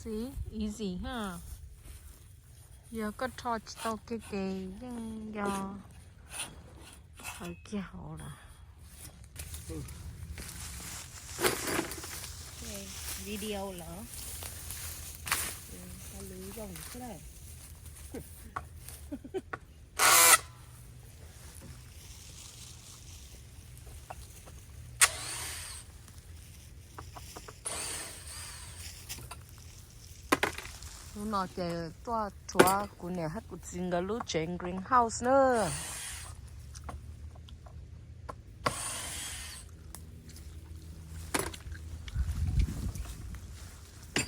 Easy ha. Yog koj rho tsis tau kiag ces yeej yog hawv kiag hauv lawm. Video lawm. Lwv zoo xwb na. Hnub no ces tuaj rhuav kuv niam thiab kuv txiv nkawd lub tsev greenhouse na.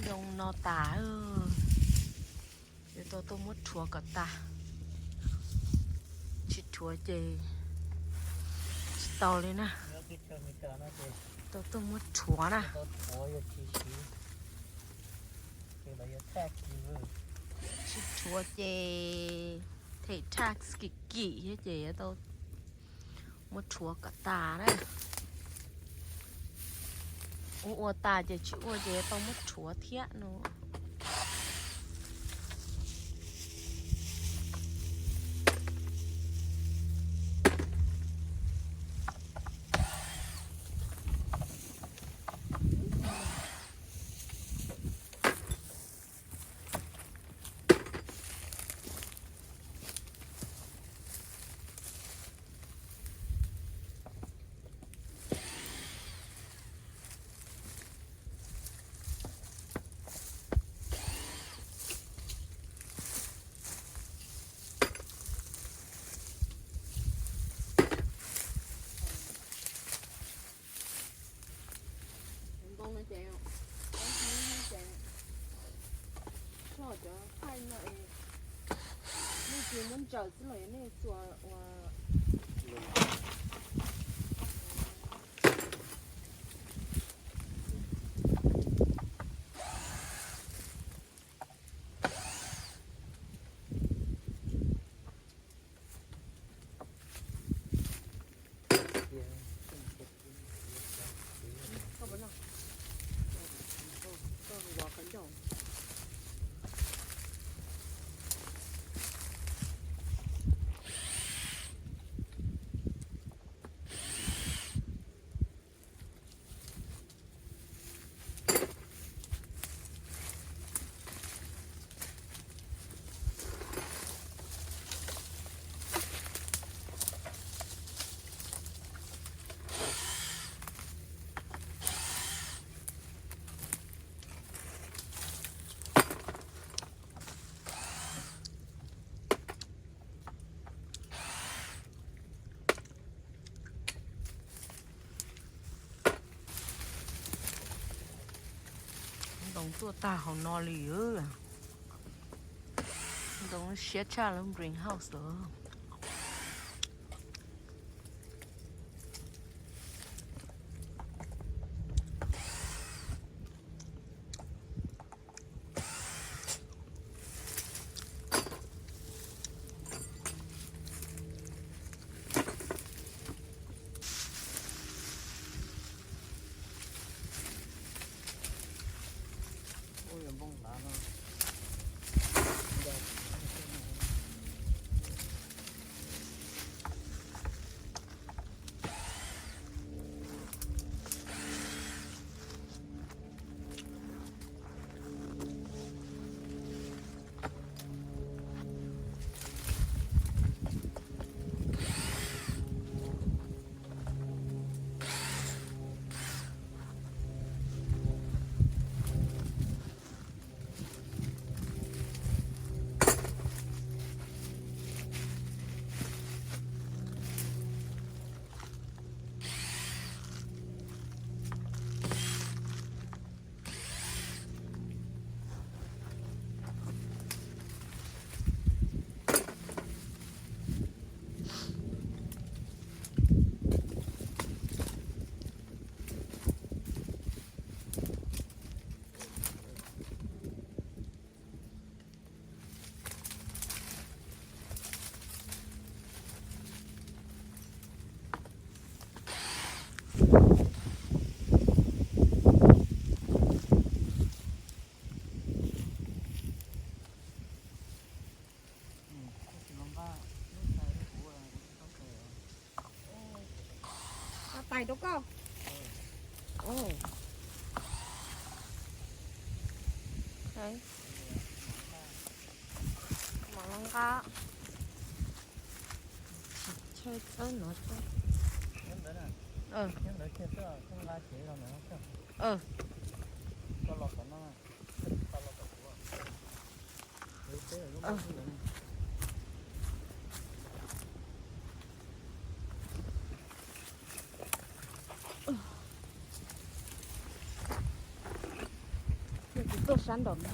Zoo no tas, yuav tau tuaj muab rhuav kom tas. Tsis rhuav ces tsis tau li na. Tau tuaj muab rhuav na. Tsis rhuav ces them tax kim kim thiab ces yuav tau muab rhuav kom tas na. Ua ua tas ces tsis ua ces yuav tau muab rhuav thiab no. Ntoo no ces, ces tso cov thaij no es nej tsis muab ntsaws xwb los yog nej txua ua. Ntoo tuaj tag hauv no li. Ntoo siab tshaj lub greenhouse lawm. Tais rau koj. Tais. Mov los nqa. Chaw txawb no txawb. Tuaj sab nraum no.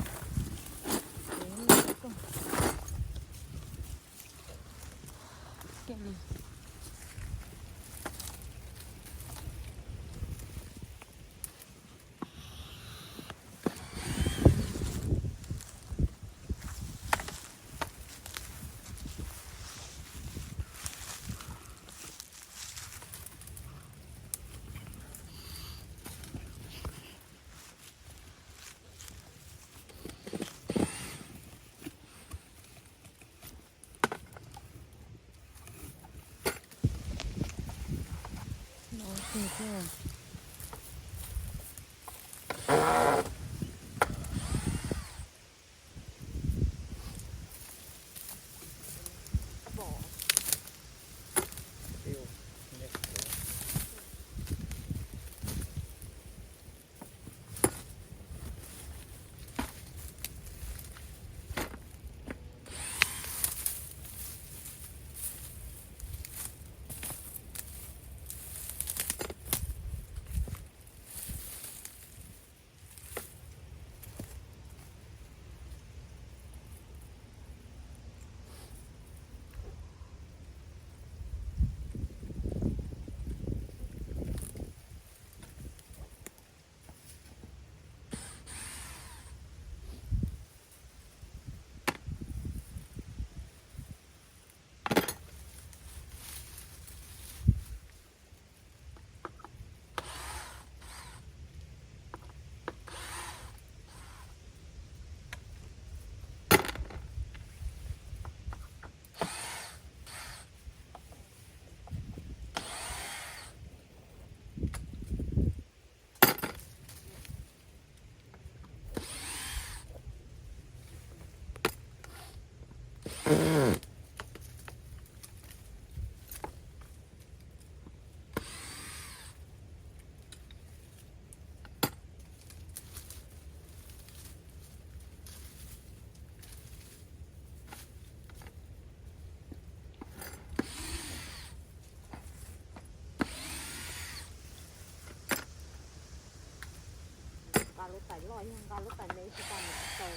Nqa lub tais loj, yog nqa lub tais me tsis tas mus tsis tau.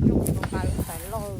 Zoo nqa lub tais loj.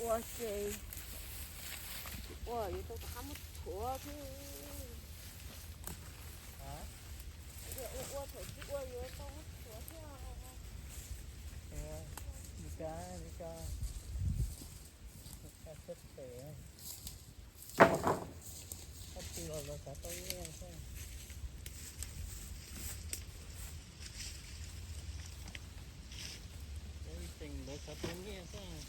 Ua ces ua yuav tau rov qab muab tshuav thiab. Ua ua thaum tsis ua yuav tau muab tshuav thiab. Li cas li cas, siab phem. Ob tug los lawv xav tau nyiaj xwb. Lawv xav tau nyiaj xwb.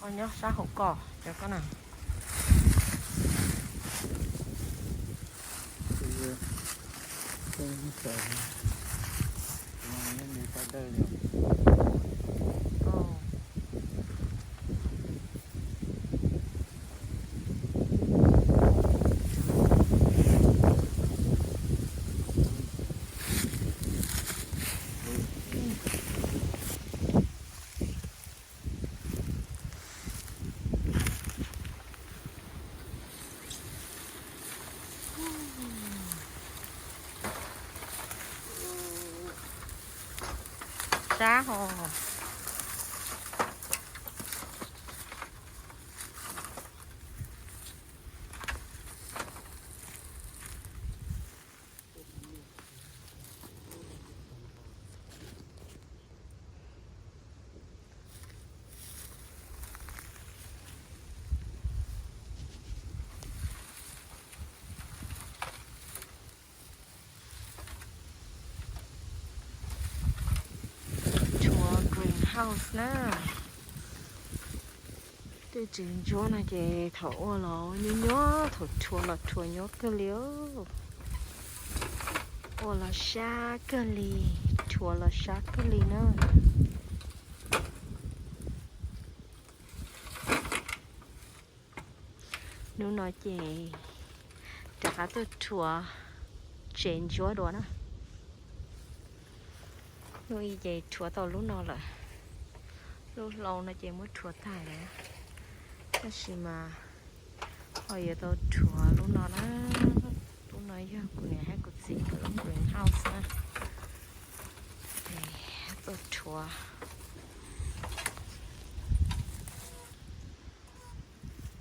Ho nyob sab hauv ko, cov ko na. Sab ho. House na. Tej tsev ntsuab no ces thaum ua los nyuaj nyuaj, thaum rhuav los rhuav nyuaj kawg li. Ua los sab kawg li, rhuav los sab kawg li na. Hnub no ces rov qab tuaj rhuav tsev ntsuab dua na. Hnub i ces rhuav tau lub no lawm. Lub hlau no ces muab rhuav tag lawm, tab sis mas ho yuav tau rhuav lub no na. Lub no yog kuv niam thiab kuv txiv nkawd lub greenhouse na. Tuaj rhuav,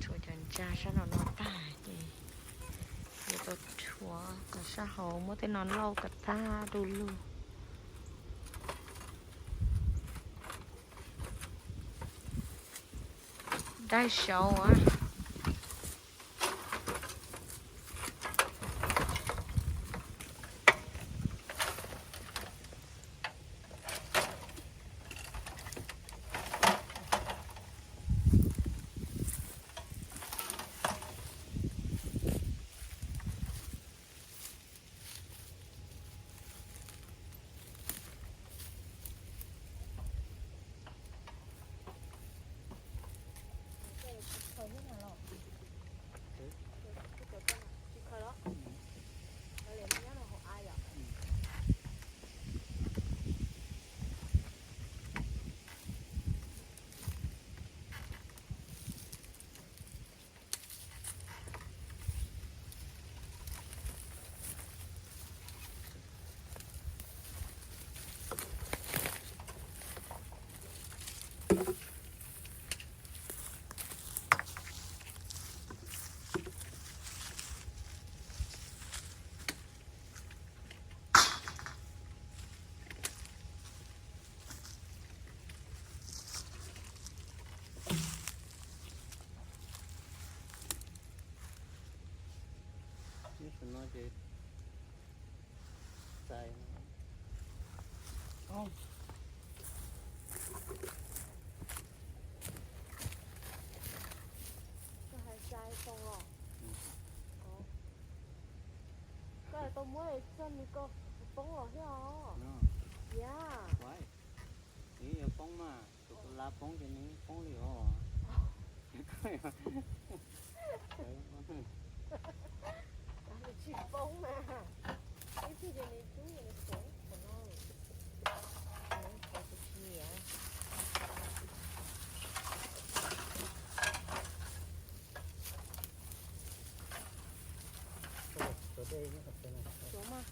rhuav cov ntsa sab no no tag ces yuav tau rhuav kom sab hauv muab tej no lauj kom tag du lug. Dai saud a. Ib sim no ces txais. Koj hais txais poob los? Koj hais tau muab txog nws koj poob los thiab os. Yog poob mas, tus lab poob ces nws poob li os. Nws tsis poob na. Ib txhia ces nws cub ces nws poob, qhov no, qhov kuv tsis nyiam. Suav mas.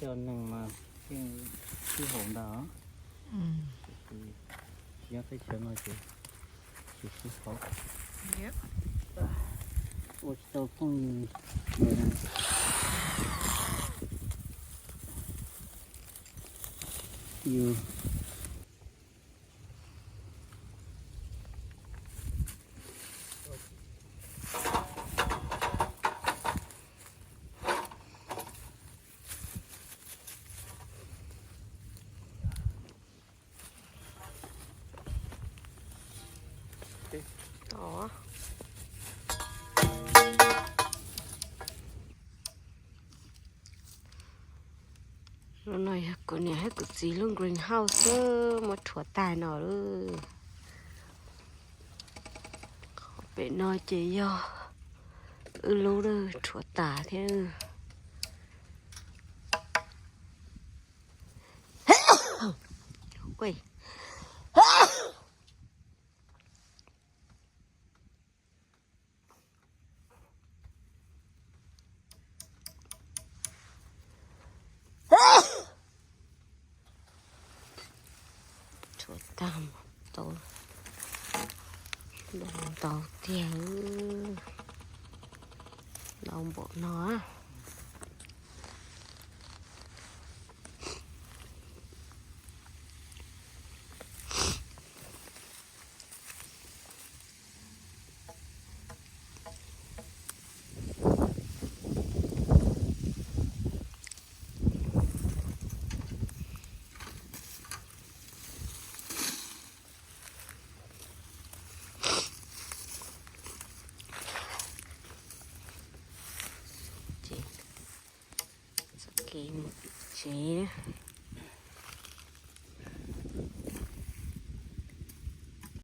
Cov neeg mas yeej sib haum ntag. Tsis nyob teb chaws no ces tsis sib haum. Ua tsis tau phooj ywg. Yus Lub no yog kuv niam thiab kuv txiv lub greenhouse xwb, muab rhuav tag no lawm. Qhov pem no ces yog wb lub rhuav tas thiab. Tsuav tag, tau ntau tiag, ntau npaum no. Ces txoj kev mus tim tsev.